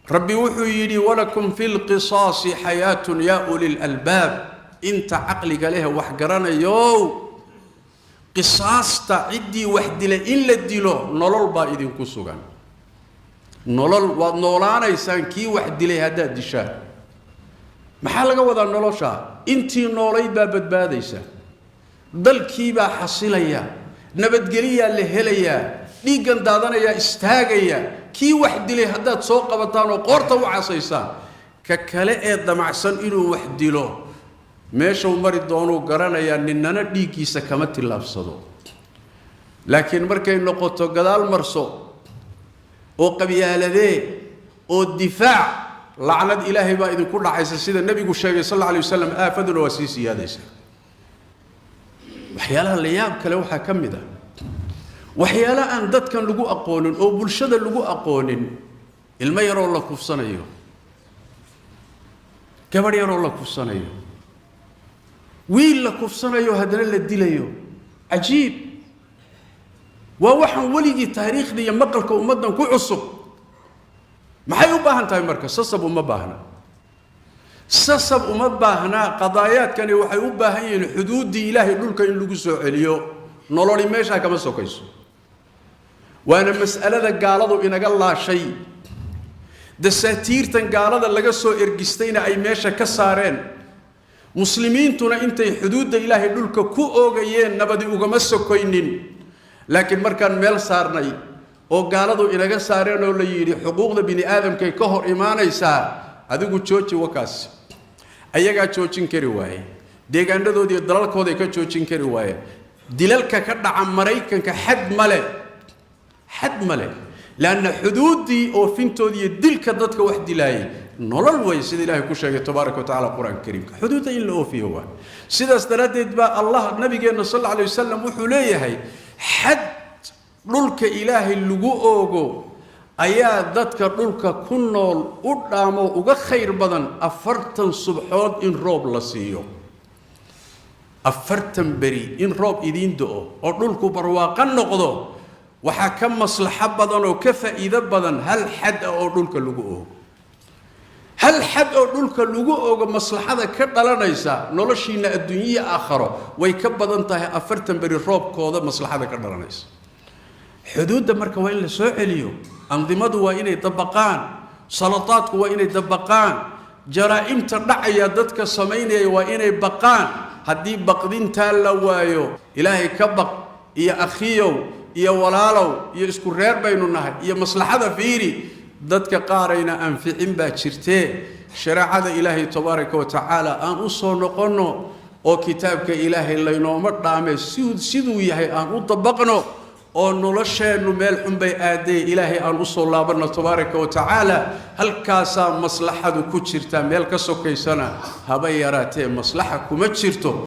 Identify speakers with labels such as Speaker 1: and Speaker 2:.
Speaker 1: Rabbi wuxuu yidhi: walakum fi lqisaasi xayaatun yaa uli lalbaab. Inta caqliga leh, wax garanayow, qisaasta ciddii wax dilay in la dilo nolol baa idinku sugan. Nolol waad noolaanaysaan kii wax dilay haddaad dishaan. Maxaa laga wadaa nolosha? Intii noolayd baa badbaadaysa, dalkiibaa xasilaya, nabadgeliyaa la helayaa, dhiiggan daadanayaa istaagaya. Kii wax dilay haddaad soo qabataan oo qoorta u casaysaan, ka kale ee damacsan inuu wax dilo meeshuu mari doonuu garanayaa, ninnana dhiiggiisa kama tillaabsado. Laakiin markay noqoto gadaal marso oo qabyaaladee oo difaac, lacnad Ilaahay baa idinku dhacaysa, sida Nebigu sheegay sal alla alay wasalam. Aafaduna waa sii siyaadaysa. Waxyaalaha la yaab kale waxaa ka mid ah waxyaala aan dadkan lagu aqoonin oo bulshada lagu aqoonin: ilmo yaroo la kufsanayo, gabadh yaroo la kufsanayo, wiil la kufsanayo, haddana la dilayo. Cajiib! Waa waxaan weligii taariikhda iyo maqalka ummaddan ku cusub. Maxay u baahan tahay marka? Sasab uma baahna, sasab uma baahnaa. Qadaayaadkani waxay u baahan yihiin xuduuddii Ilaahay dhulka in lagu soo celiyo. Nololi meeshaa kama sokayso. Waana mas'alada gaaladu inaga laashay, dasaatiirtan gaalada laga soo ergistayna ay meesha ka saareen. Muslimiintuna intay xuduudda Ilaahay dhulka ku oogayeen nabadi ugama sokoynin. Laakiin markaan meel saarnay oo gaaladu inaga saareen oo la yidhi xuquuqda bini aadamkay ka hor imaanaysaa, adigu jooji, wakaas ayagaa joojin kari waaye. Deegaanadoodiiyo dalalkooday ka joojin kari waayeen. Dilalka ka dhaca Maraykanka xad male, xad male, leanna xuduuddii oofintoodii iyo dilka dadka wax dilaayay nolol way, sida Ilaahay ku sheegay tabaaraka wa tacala Qur-aanka Kariimka. Xuduudda in la oofiyo waa sidaas. Daraaddeed baa Allah nabigeenna sal alla alay wasalam wuxuu leeyahay: xad dhulka Ilaahay lagu oogo ayaa dadka dhulka ku nool u dhaamo, uga khayr badan 40 subxood in roob la siiyo. 40 beri in roob idiin do-o oo dhulku barwaaqo noqdo waxaa ka maslaxo badan oo ka faa'iido badan hal xad ah oo dhulka lagu oogo. Hal xad oo dhulka lagu ogo, maslaxada ka dhalanaysa noloshiina adduunyiya aakharo way ka badan tahay 40 beri roobkooda maslaxada ka dhalanaysa. Xuduudda marka waa in la soo celiyo. Andimadu waa inay dabaqaan, salataadku waa inay dabaqaan, jaraa'imta dhacaya dadka samaynaya waa inay baqaan. Haddii baqdintaa la waayo, Ilaahay ka baq iyo akhiyow iyo walaalow iyo isku reer baynu nahay iyo maslaxada fiiri, dadka qaarayna anficin baa jirtee. Shareecada Ilaahay tabaaraka wa tacaala aan u soo noqonno oo kitaabka Ilaahay laynooma dhaame siduu yahay aan u dabaqno, oo nolosheennu meel xun bay aadee Ilaahay aan u soo laabanno tabaaraka wa tacaala. Halkaasaa maslaxadu ku jirtaa. Meel ka sokaysana haba yaraatee maslaxa kuma jirto.